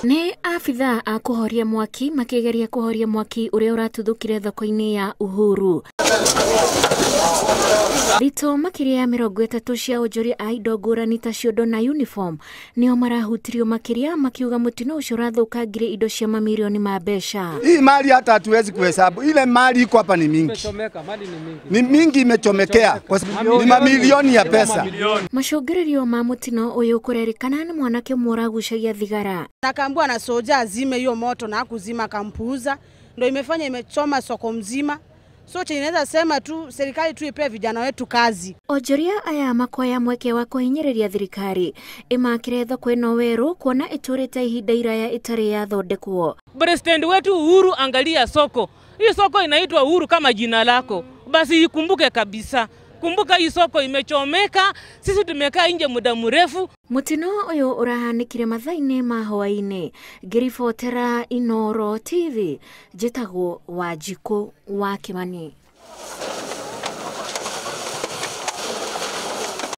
Nĩ abithaa a kũhoria mwaki makĩgeria kũhoria mwaki ũrĩa ũratuthũkire thoko-inĩ ya Uhuru. Thito makĩria ya 30 cia onjoria a indo ngũrani ta ciondo na uniform nĩo marahutirio makĩria, makiuga mũtino ũcio ũrathũkangirie indo cia mamirioni ma mbeca. Hii mali hata hatuwezi kuhesabu. Ile mali iko hapa ni mingi. Ni mingi imechomekea. Kwa sababu ni mamilioni ya pesa. Macũngĩrĩrio ma mũtino ũyũ kũrerĩkana nĩ mwanake ũmwe ũragucagia thigara. Akaambiwa na soja azime hiyo moto na hakuzima, akampuuza, ndio imefanya imechoma soko mzima. So chenye naweza sema tu serikali tu ipe vijana wetu kazi. Onjoria aya makoya mweke wa kũhinyĩrĩria thirikari ĩmakĩre thoko ĩno werũ kuona ĩtũrĩte ihinda iraya ĩtarĩ yathondekwo. President wetu Uhuru, angalia soko. Hii soko inaitwa Uhuru kama jina lako. Basi ikumbuke kabisa. Kumbuka hii soko imechomeka, sisi tumekaa nje muda mrefu. Mũtino ũyũ ũrahanĩkire mathaa-inĩ ma hwaĩ-inĩ. Ngĩribotera Inooro TV, njĩtagwo Wanjikũ wa Kĩmani.